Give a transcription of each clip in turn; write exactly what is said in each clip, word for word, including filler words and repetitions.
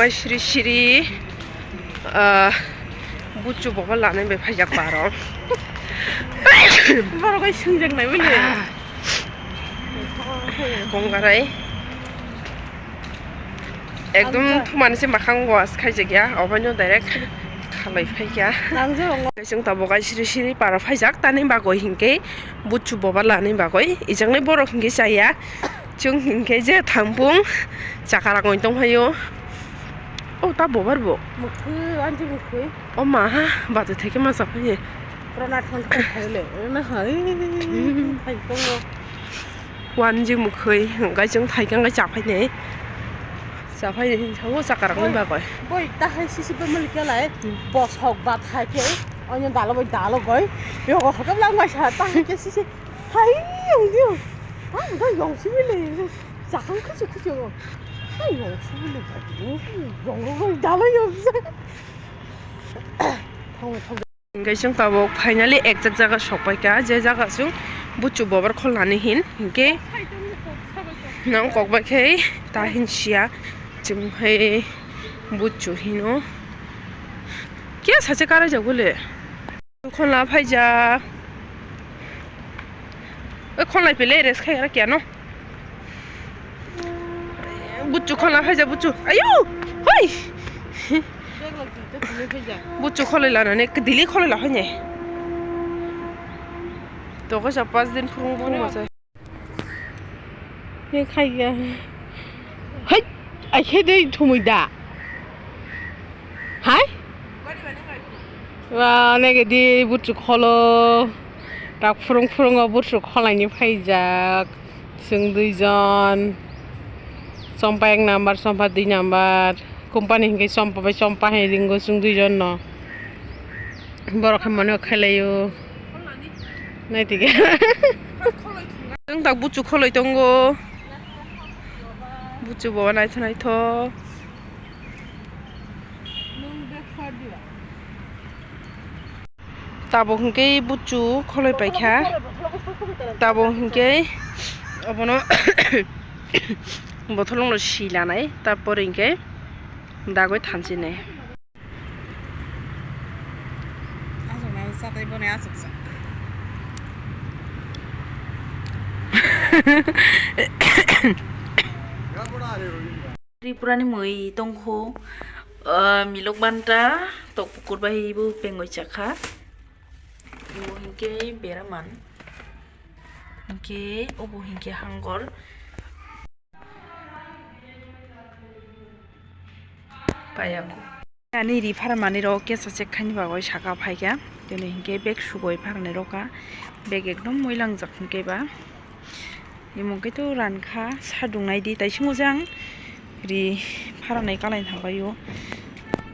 Siri siri, ah, buchu boba lanai bai phaijak baro. Borok bai swngjak nai bole. Konggarai. Ekdom thumani se makhang wash khaijak ya, obono direct khalai phaikya. Chwng tabuk bai siri siri para phaijak, tani bagwi hinkhe buchu boba lani bagwi. Ijaknai borok hinkhe chaya. Chwng hinkhe je thangphung chakara koi tongphaio. O ta bobar bo. Mukhui, anji mukhui. O ma ha, batu theke ma chaphaini. Rona thon thon khaile, rona hai. Hai tongo. Wanji mukhui, hwnkhai chwng thaikhe hwnkhai chaphaini. Chaphaini hinsa o chakara koi bagwi. Boi, ta hai sisi bemali kelai. Hmm. Bosok bat hai khe, oino dalo bai dalo goi. Yogo hakam lang mai sa, ta hai khe sisi. Hai, yong diyo. Ang da yong sibile. Chakang khuchu khuchu. Hai, yong sibile. Yong, yong, yong, dalo yong. Thong, thong. Hinkhe chwng tabuk finally exact jaga sokpaikha, je jaga chwng buchu bobar kholnani hin. Hinkhe nang kokbai khe ta hinsiya chwng hai buchu hino. Khe sacha karai jak bole. Khwlai phaijak. Oi, khwlai pele rest khai ara kiyano. Buchu khwlai phaijak buchu. Ayo! Hoi! Buchu khwlai lana ne, dili khwlai la hoine. To kaisa pas din phurung phurung ma sai. Ye khaiya. Hai, ai khe dei thumui da. Hai? Wa, nege di buchu kholo. Tak phurung phurung o buchu kholaini phaijak. Chwng duijon. Chompa ek number, chompa dui number. Company hinkhe chompa bai chompa hai ringo chwng duijon no. Borok hai mano khailaiyo. Nai tike. Chwng tak buchu kholoi tongo. Buchu bo naithok naithok. Tabuk hinkhe buchu kholoi paikha. Tabuk hinkhe obono botholongno silanai. Tapor hinkhe dagoi thansinai. Aswk nai, satai boni aswk sa. Tripura ni mui tongkhu, ah, milok banta, tok pukur bai bo pengoi chakha. Bo hinkhe beraman. Hinkhe obo hinkhe hangor. Paiyago. Ani ri pharmani rok kesa check khaini bagwi saka phaikha. Tini hinkhe bag sugoi pharnai rokha. Bag ekdom moilangjak hinkhe ba. Imung khe to rankha, sadung naidi, taisingo jang ri pharnai kalai thangbaio.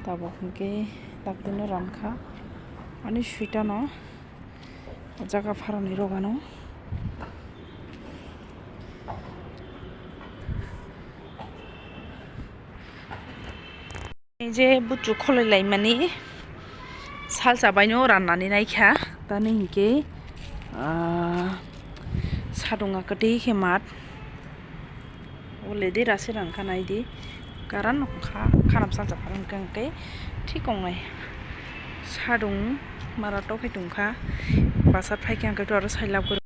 Tabuk hinkhe taktino rankha. Ani suitano. O jaga pharani rogano. Ei je buchu kholoi laimani salsa baino rannani naikha. Tani hinkhe, ah, sadunga kwtwi khe mat. O lady rasi rang kha naidi. Karan kha, khanam salsa phang khe hwnkhe thik wngnai. Sadung mara tokhai tongkha. Basa phaikhe hwnkhe to aro sailab gori.